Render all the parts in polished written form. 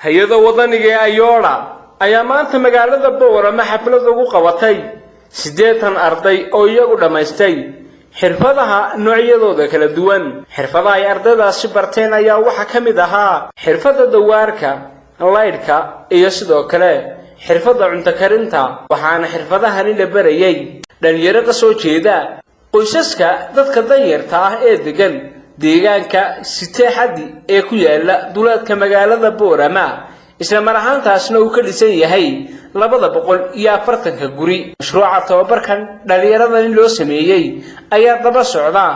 Hay'adda wadaniga ee AYODA ayaa maanta magaalada Boorama xaflad ugu qabatay 80 arday oo iyagu dhammaystay xirfadaha noocyadooda kala duwan. Xirfadaha ay ardaydaasi barteen ayaa waxaa ka mid ahaa xirfadda dawaarka, laydhka iyo sidoo kale xirfadda cunto karinta. Waxaana xirfadahani la barayay dhalinyaro ka soo jeeda qoysaska dadka danyarta ah ee degan deegaanka Siteexadi ee ku yaala duleedka magaalada Boorama, isla mar ahaantaasna uu ka dhisan yahay 240-ka guri. Mashruuca tababarkan dhallinyaradan loo sameeyey ayaa daba socda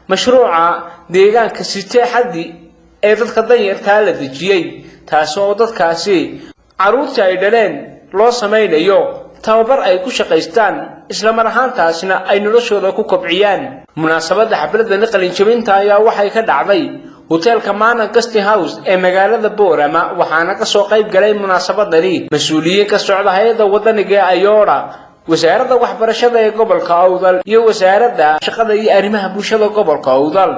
mashruuca deegaanka Siteexadi ee dadka danyartaa la dejiyey, taasi oo dadkaasi carruurta ay dhaleen loo samaynayo tababar ay ku shaqaystaan, isla mar ahaantaasna ay noloshooda ku kobciyaan. Munaasabadda xafladani qalinjabinta ayaa waxay ka dhacday hoteelka Manan Guest House ee magaalada Boorama, waxaana ka soo qayb galay munaasabadani mas'uuliyiin ka socda hay'adda wadaniga ee AYODA, wasaaradda waxbarashada ee gobolka Awdal iyo wasaaradda shaqada iyo arrimaha bulshada gobolka Awdal,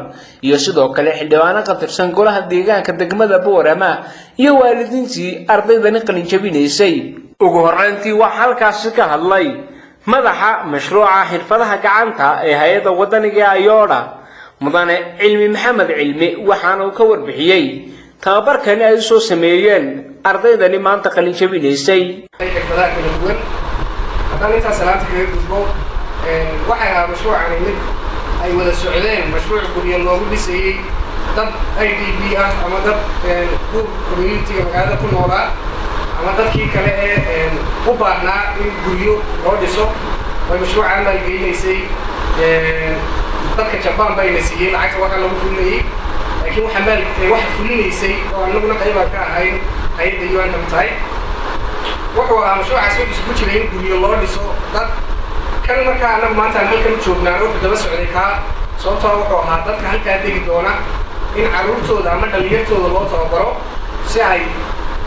iyo sidoo kale xildhibaano ka tirsan golaha deegaanka degmada Boorama iyo waalidiintii ardaydani qalinjabinaysay. Ugu horreyntii waxaa halkaasi ka hadlay madaxa mashruuca xirfadaha gacanta ee hay'adda wadaniga ee AYODA, mudane Cilmi Maxamed Cilmi, waxaana uu ka warbixiyey tababarkani ay usoo sameeyeen ardaydani maanta qalinjabinaysay. Xirfadaha kala duwan haddaan intaas salaanta kaga gudbo, waxay ahaa mashruucani mid ay wada socdeen mashruuc guryo loogu dhisayey dad IDP ah ama dad poor community-ga magaalada ku noolaa ama dadkii kale ee u baahnaa in guryo loo dhiso. Way mashruucaa maalgelinaysay dadka Jabaan bayna siiyey lacagta waxaa lagu fulinayey, laakiin waxa maal waxa fulinaysay oo anaguna qaybaan ka ahayn hay'adda UN Habitat. Wuxuu ahaa mashruucaas wuxuu isugu jiray in guryo loo dhiso dad kan. Markaa annagu maanta aan halkan u joognaan wuxuu daba socday kaa, sababtoo wuxuu ahaa dadka halkaa degi doona in carruurtooda ama dhallinyartooda loo tababaro si ay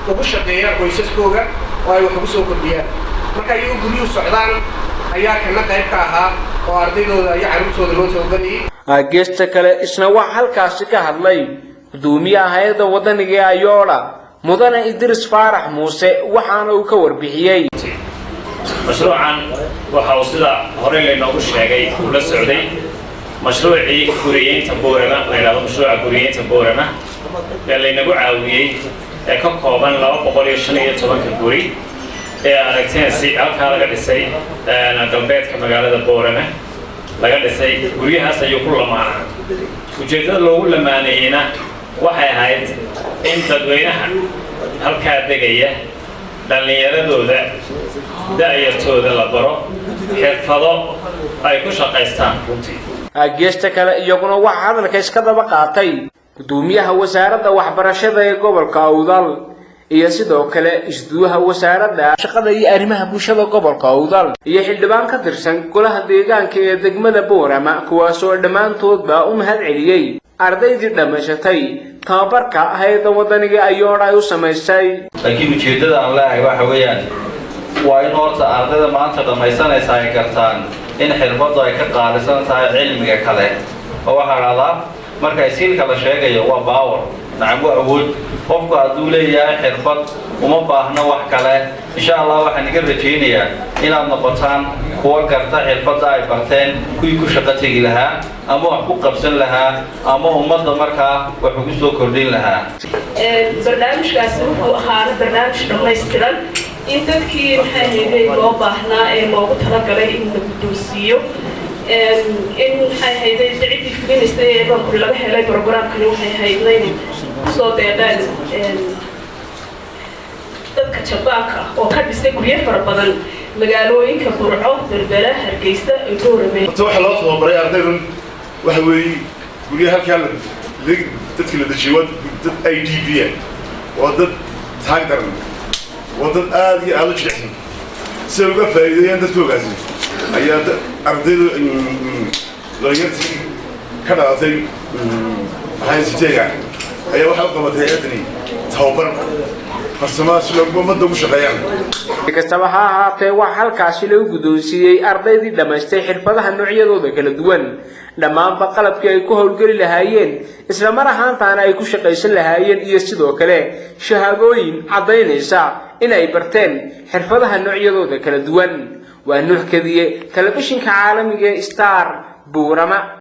ugu shaqeeyaan qoysaskooga oo ay wax ugu soo kordhiyaan. Marka iyagu guryuhu socdaan ayaa kana qayb ka ahaa oo ardaydooda iyo carruurtooda loo tababarayay. Geesta kale isna waxaa halkaasi ka hadlay gudoomiyaha hay'adda wadaniga ee AYODA, mudane Idris Faarax Muuse, waxaana uu ka warbixiyey. Mashruucan waxa uu, sida horey laynoogu sheegay, uu la socday mashruucii guriyeynta Boorama la yidhahdo, mashruuca guriyeynta Boorama ee laynagu caawiyey ee ka kooban 215-ka guri ee aragteen si halkaa laga dhisay, galbeedka magaalada Boorama laga dhisay. Guryahaas ayuu ku lamaanaa. Ujeeddada loogu lamaaneeyeyna waxay ahayd in dadweynaha halkaa degaya dhallinyaradooda, da'yartooda la baro xirfado ay ku shaqaystaan runtii. Geesta kale iyaguna waxaa hadalka iska daba qaatay gudoomiyaha wasaaradda waxbarashada ee gobolka Awdal iyo sidoo kale isduwaha wasaaradda shaqada iyo arrimaha bulshada gobolka Awdal iyo xildhibaan ka tirsan golaha deegaanka ee degmada Boorama, kuwaasoo dhammaantoodba u mahad celiyey ardaydii dhammaysatay tababarka hay'adda wadaniga AYODA ay u samaysay. Laakiin ujeeddada aan leeyahay waxa weeyaan waa in horta ardayda maanta dhammaysanaysa ay gartaan in xirfaddu ay ka qaalisan tahay cilmiga kale, oo waxaa dhahdaa marka skill-ka la sheegayo waa power, nacam, waa awood. Qofku hadduu leeyahay xirfad, uma baahno wax kale. Insha Allah waxaan iga rajaynayaa inaad noqotaan kuwa garta xirfadda ay barteen kuwii ku shaqo tegi lahaa ama wax ku qabsan lahaa ama ummadda markaa wax ugu soo kordhin lahaa. Barnaamijkaasi wuxuu ahaana barnaamij dhammaystiran in dadkii, maxay ahayday, loo baahnaa ee loogu talagalay in la guddoonsiiyo, in, maxay ahayday, ciddii fulinaysay ee baanku laga helay programkani waxay ahaydna inay kusoo deeqeen dadka Jabaanka oo ka dhisay guryo fara badan magaalooyinka Burco, Berbera, Hargeysa iyo Boorame. Horta waxaa loo tababaray ardaydan waxa weeye guryaha halkaa la dadka la dejiyay waa dad IDP ah, waa dad taag daran, waa dad aada iyo aada u jilicsan. Si ay uga faa'iideeyaan dadkoogaasi ayaa ardaydu, dhalinyartii ka dhalatay maxay siteega, ayaa waxay u qabatay hay'addani tababar farsamada si loogu ummadda ugu shaqeeyaan. Si kastaba ha ahaatee, waxaa halkaasi lagu guddoonsiiyey ardaydii dhammaystay xirfadaha noocyadooda kala duwan dhammaanba qalabkii ay ku howlgeli lahaayeen, isla mar ahaantaana ay ku shaqaysan lahaayeen, iyo sidoo kale shahaadooyin caddaynaysa in ay barteen xirfadaha noocyadooda kala duwan. Waa Nuux Kadiye, telefishinka caalamiga ee Star, Buurama.